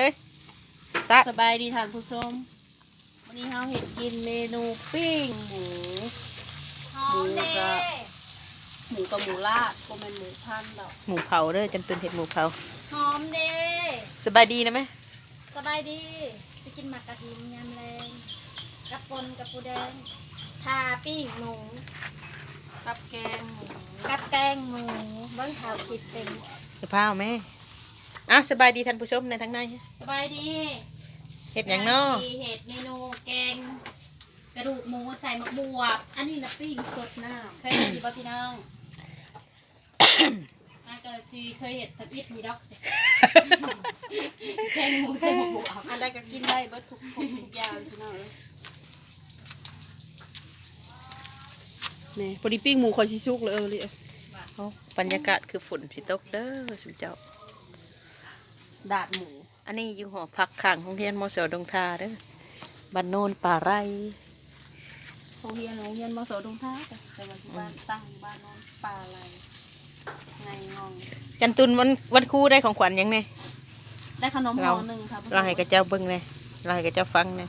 ເອີຍ ສະຕາດ. ສະບາຍດີທ່ານຜູ້ຊົມ, ມື້ນີ້ເຮົາເຮັດກິນເມນູປີ້ງໝູ ຫອມເດ້ ໝູກະ ໝູກະໝູລາດ ບໍ່ແມ່ນໝູພັນດອກ. ໝູເຜົາເດີ, ຈັນຕຸນເຮັດໝູເຜົາ. ຫອມເດ້. ສະບາຍດີນະແມ່. ສະບາຍດີ. ຊິກິນໝາກກະທິນຍາມແລງ ກັບປົ່ນກັບປູແດງ ຖ້າປີ້ງໝູ ກັບແກງໝູ ກັບແກງໝູ. ເບິ່ງຂ່າວຄິດເປັນ ຢ່າພ້າວແມ່. ອ້າວ ສະບາຍດີທ່ານຜູ້ຊົມໃນທາງໃນ. ສະບາຍດີ. ເຮັດຫຍັງເນາະ? ເຮັດເມນູແກງກະດູກໝູໃສ່ໝາກບວບ. ອັນນີ້ນະປີ້ງສົດນ້ຳ. ເຄີຍເຮັດຢູ່ບໍ່ພີ່ນ້ອງ? ອາ ກໍຊິເຄີຍເຮັດທຳອິດນີ້ດອກ ແກງໝູໃສ່ໝາກບວບ. ອັນໃດກໍກິນໄດ້ເບິດທຸກຄົນທຸກຢ່າງພີ່ນ້ອງເອີຍ. ແໝ່ ພໍດີປີ້ງໝູຂ້ອຍຊິສຸກແລ້ວເອີຍ. ໂອ້ ບັນຍາກາດຄືຝົນຊິຕົກເດີຊຸມເຈົ້າ. ດາດໝູ. ອັນນີ້ຢູ່ຫໍພັກຂ້າງໂຮງຮຽນ ມສ ດົງທາເດີ ບ້ານໂນນປ່າໄຣ. ໂຮງຮຽນ ໂຮງຮຽນ ມສ ດົງທາ ແຕ່ວ່າຢູ່ບ້ານ ອືມ ຕັ້ງຢູ່ບ້ານໂນນປ່າໄຣ ໃນງອງ. ຈັນຕຸນ ວັນ ວັນຄູໄດ້ຂອງຂວັນຫຍັງແດ່? ໄດ້ຂະໜົມຫໍ່ໜຶ່ງ ລາວໃຫ້ຂະເຈົ້າເບິ່ງແດ່ ລາວໃຫ້ຂະເຈົ້າຟັງແດ່.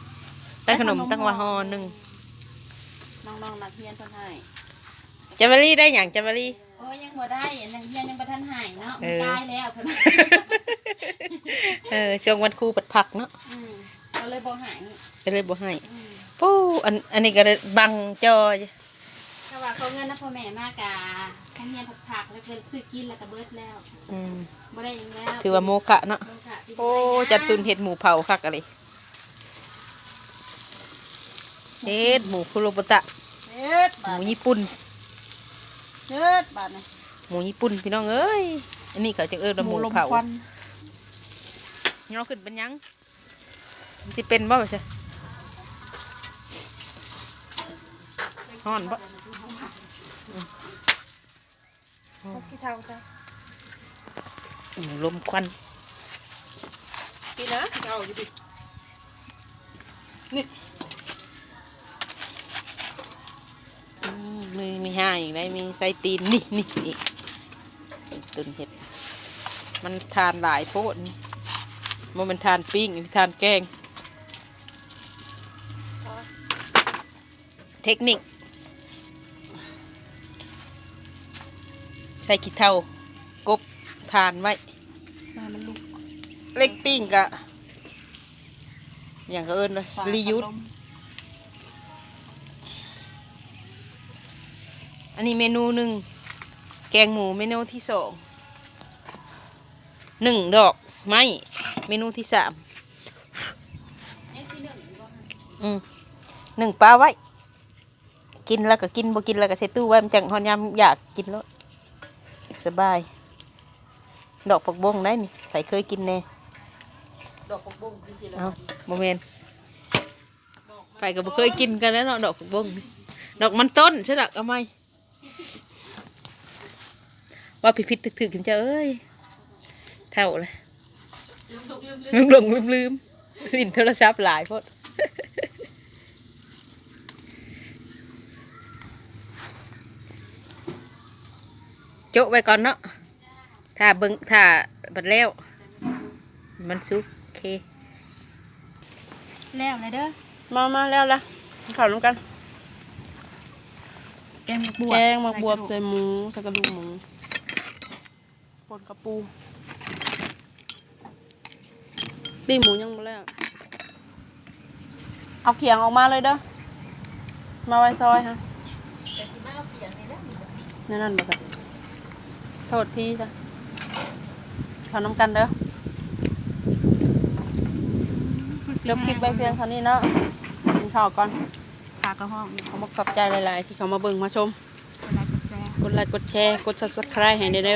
ໄດ້ຂະໜົມ ໄດ້ຂະໜົມ ຕັ້ງວ່າຫໍ່ໜຶ່ງ ນ້ອງໆນັກຮຽນເພິ່ນໃຫ້. ຈັນມາລີໄດ້ຫຍັງ ຈັນມາລີ? ໂອ້ຍ ຍັງບໍ່ໄດ້ ອັນນັກຮຽນຍັງບໍ່ທັນໃຫ້ເນາະ. ເອີ ມັນຕາຍແລ້ວເພິ່ນ. ເອີ ຊ່ວງວັນຄູເພິ່ນພັກເນາະ. ອືມ ກໍເລີຍບໍ່ໃຫ້ ກໍເລີຍບໍ່ໃຫ້. ອືມ ປູ້ ອັນ ອັນນີ້ກໍໄດ້ບັງຈໍ. ຖ້າວ່າຂໍເງິນນຳພໍ່ແມ່ມາກະ ໂຮງຮຽນພັກໆ ແລ້ວກໍຊື້ກິນແລ້ວກໍເບິດແລ້ວ. ອືມ ບໍ່ໄດ້ຫຍັງແລ້ວ ຖືວ່າໂມຄະເນາະ. ໂມຄະ. ໂອ້ ຈັນຕຸນເຮັດໝູເຜົາຄັກອີ່ຫຼີ. ເຮັດໝູຄຸໂຣບຸຕະ ເຮັດ ໝູຍີ່ປຸ່ນ ເຮັດບາດນີ້. ໝູຍີ່ປຸ່ນພີ່ນ້ອງເອີຍ. ອັນນີ້ເຂົາຈະເອີ້ນວ່າໝູເຜົາ. ຍໍຂຶ້ນເປັນຫຍັງ? ມັນຊິເປັນບໍ່? ວ່າຊະ ຮ້ອນບໍ່? ອືມ. ອືມ ຂີ້ເຖົ້າຈ້ະ ອືມ ລົມຄວັນ. ນີ້ນະ ຂີ້ເຖົ້າຢູ່ຕິ ນີ້ ອືມ ມືມີຫ້າອີກໄດ໋ ມີໃສ່ຕີນ ນີ້ ນີ້ ນີ້ ຕຸນເຫັດ. ມັນຖ່ານຫຼາຍໂພດ ບໍ່ແມ່ນຖ່ານປີ້ງ ຖ່ານແກງ. ເທັກນິກ ໃສ່ຂີ້ເຖົ້າກົບຖ່ານໄວ້ ໃຫ້ມັນລຸກ. ເຫຼັກປີ້ງກະ ຫຍັງກໍເອີ້ນວ່າ ຝາ reuse ພັດລົມ. ອັນນີ້ເມນູໜຶ່ງ ແກງໝູເມນູທີສອງ ໜຶ້ງດອກໄມ້ ເມນູທີສາມ. ອືມ ໜຶ້ງປາໄວ້ ກິນແລ້ວກໍກິນ ບໍ່ກິນແລ້ວກໍໃສ່ຕູ້ໄວ້ ມັນຈັ່ງຮອດຍາມຢາກກິນໂລດ ສະບາຍ. ດອກຜັກບົ້ງໄດ໋ນີ້ ໃຜເຄີຍກິນແດ່? ດອກຜັກບົ້ງຄືຊິລະ ເອົ້າ ບໍ່ແມ່ນ ໃຜກໍບໍ່ເຄີຍກິນກັນແລ້ວເນາະ ດອກຜັກບົ້ງ ດອກມັນຕົ້ນ ຊະດອກ ເອົາໃໝ່. ເວົ້າຜິດໆຖືກໆ ເຈົ້າເອີຍ ເຖົ້າແລ້ວ ຫຼົງໆລືມໆ ຫຼິ້ນໂທລະສັບຫຼາຍໂພດ. ໂຈະໄວ້ກ່ອນເນາະ ຖ້າເບິ່ງ ຖ້າບັດແລ້ວ ມັນສຸກ. ໂອເຄ ແລ້ວແລ້ວເດີ ມາ ມາ ແລ້ວລະ ກິນເຂົ້ານຳກັນ. ແກງໝາກບວບ ແກງໝາກບວບໃສ່ໝູ ໃສ່ກະດູກໝູ ປົ່ນກະປູ ປີ້ງໝູຍັງບໍ່ແລ້ວ. ເອົາຂຽງອອກມາເລີຍເດີ ມາໄວ້ຊອຍຫັ້ນ ແນວນັ້ນບໍ່ຊະ? ໂທດທີຊະ ເຂົ້ານຳກັນເດີ. ຈົບຄລິບໄວ້ພຽງເທົ່ານີ້ເນາະ ກິນເຂົ້າກ່ອນ ປາກະຫ້ອງ. ຂໍຂອບໃຈຫຼາຍໆ ທີ່ເຂົ້າມາເບິ່ງມາຊົມ ກົດໄລກົດແຊ ກົດໄລກົດແຊ ກົດ Subscribe ໃຫ້ແດ່ເດີ.